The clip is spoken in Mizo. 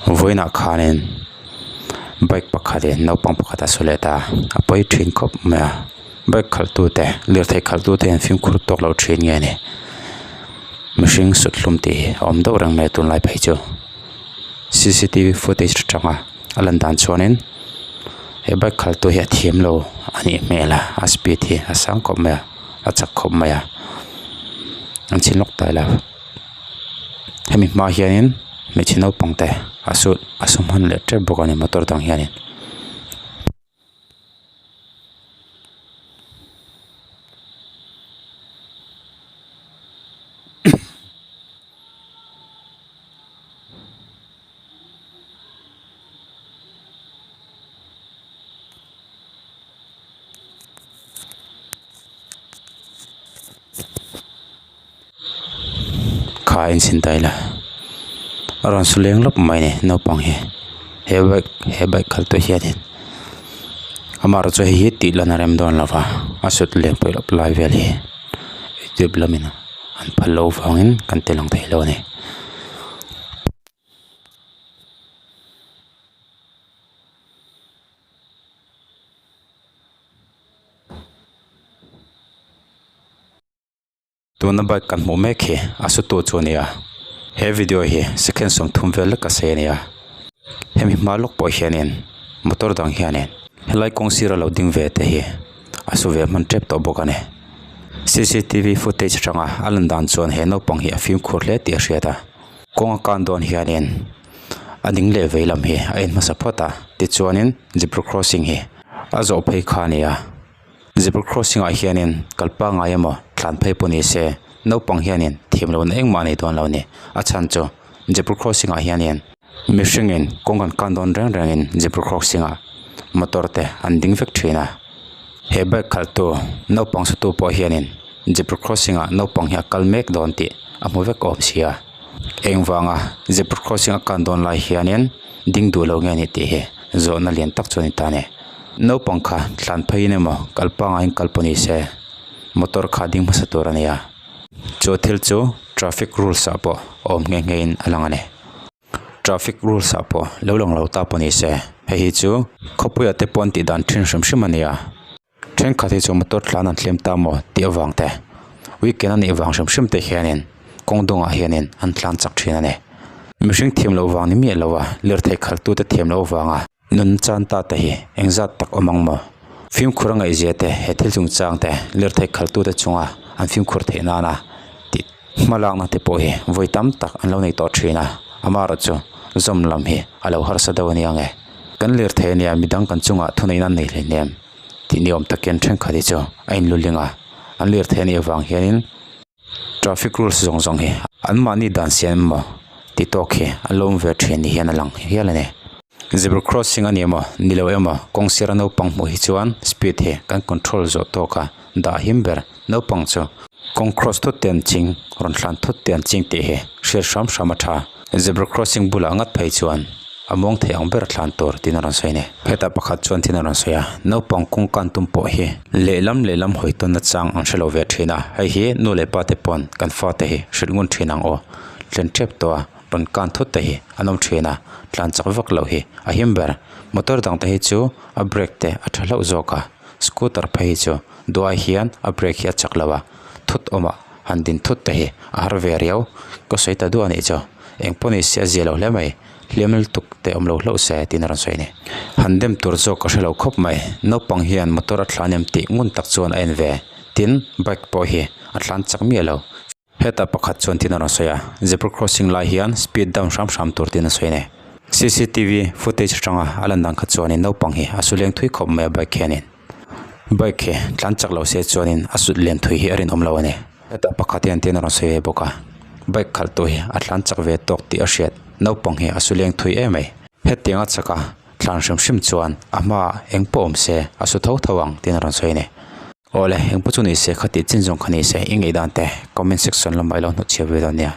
Vawiinah khanin bike pakhatin naupang pakhat a su leh ta a pawi thin khawp mai a bike khalh tute lirthei khalh tute hian fimkhur tawk lo thin nge ni mihring sut hlum tih hi a awm deuh reng mai a tunlai phei chu cctv footage atanga a lan dan chuanin he bike khalh tu hi a thiam lo a nih hmel a a speed hi a sang khawp mai a a chak khawp mai a an chhin lawk ta ila. Hemi hma hianin hmeichhe naupang te a su a su hman leh tep bawk a ni motor dang hianin. Kha a inchhin ta ila a rawn su leng lawp mai a ni naupang hi he bike he bike khalh tu hianin amaherawh chu hei hi tih lan a rem dawn lo va a sut leng pawh lawp lai vel hi youtube lamin an phal loh vangin kan ti lang thei lo a ni. Tuna bike kan hmuh mek hi a su tu chu a ni a he video hi second 30 vel lek a sei a ni a hemi hma lawk pawh hianin motor dang hianin helai kawng sira lo ding ve te hi a su ve hman tep tawh bawk a ni cctv footage atanga a lan dan chuan he naupang hi a fimkhur hle tih a hriat a kawng a kan dawn hianin a ding leh vei lam hi a en hmasa phawt a tichuanin zebra crossing hi a zawh phei kha a ni a. Zebra crossing ah hianin kal pangai emaw tlan phei pawh ni se naupang hianin thiam lohna engmah a nei dawn lo a ni a chhan chu zebra crossing ah hianin mihringin kawng kan kan dawn reng rengin zebra crossing ah motor te an ding vek thin a he bike khalh tu naupang su tu pawh hianin zebra crossing ah naupang hi a kal mek dawn tih a hmu vek awm si a engvanga zebra crossing a kan dawn lai hianin ding duh lo nge a ni tih hi zawhna lian tak chu a ni ta a ni. Naupang kha tlan pheiin emaw kal pangaiin kal pawh ni se motor kha ding hmasa tur a ni a chu thil chu traffic rules ah pawh awm nghe nghe in a lang a ni traffic rules ah pawh lo lang lo ta pawh ni se hei hi chu khawpui ah te pawh an tih dan thin hrim hrim a ni a thenkhat hi chu motor tlan an tlem ta maw tih avang te weekend a nih vang hrim hrim te hianin kawng dawngah hianin an tlan chak thin a ni mihring thiam loh vang ni miah lo a lirthei khalh tute thiam loh avanga. Nun chan ta te hi engzat tak awm ang maw? Fimkhur a ngaihzia te he thil chungchang te lirthei khaltute chunga an fimkhur theih nana tih hmalakna te pawh hi vawi tam tak an lo nei tawh thin a, amaherawh chu zawm lam hi a lo harsa deuh a nia nge. Kan lirthei ania midang kan chungah thuneihna an nei hleihnem tih ni awm takin thenkhat hi chu a inluling a, an lirthei anih avang hianin Traffic rules zawng zawng hi anmahni dan siam emaw ti tawk hi an lo awm ve thin ni hian a lang hial a ni. Zebra crossing a ni emaw ni lo emaw kawng sira naupang hmuh hi chuan speed hi kan control zawh tawk a dah him ber. Naupang chu kawng cross thut te an ching rawn hlan thut te an ching tih hi hriat hram hram a tha. Zebra crossing bulah ngat phei chuan a muang thei ang ber thlan tur tiin a rawn sawi a ni. Hetah pakhat chuan thil a rawn sawi a, naupang kawng kan tum pawh hi lehlam lehlam hawi tawn nachang an hrelo ve thin a, hei hi nu leh pa te pawn kan fate hi hrilh ngun thin ang aw. Thlen tep tawh a, rawn kan thut te hi an awm thin a, tlan chak vak loh hi a him ber. Motor dang te hi chu a brake te a tha hlauh zawk a, scooter phei hi chu duai hian a brake hi a chak lo a, thut awmah han din thut te hi a har ve riau. Ka sawi ta duah a nih chu, engpawh ni se a zia lo hle mai. Hliam lutuk te awm lo hlauh se tiin a rawn sawi a ni. Han dem tur zawk ka hre lo khawp mai. Naupang hian motor a thlan em tih ngun tak chuan a en ve. Tin, bike pawh hi a thlan chak miah lo. Hetah pakhat chuan tiin a rawn sawi a, zebra crossing lai hian speed down hram hram tur tiin a sawi a ni. Cctv footage atanga a lan dan kha chuanin naupang hi a su leng thui khawp mai a bike hianin. Bike hi tlan chak lo se chuanin a sut lian thui hi a rinawm lo a ni. Hetah pakhat hian tiin a rawn sawi ve bawk a, bike khalh tu hi a tlan chak ve tawk tih a hriat, naupang hi a su leng thui em mai. Hetiang a chak a, thlan hrim hrim chuan a hmaah eng pawh awm se a su tho tho ang tiin a rawn sawi a ni. Awle, eng pawh chu ni se kha tih chin zawng kha ni se i ngaihdan te comment section lamah i lo hnawt chhiah ve dawn nia.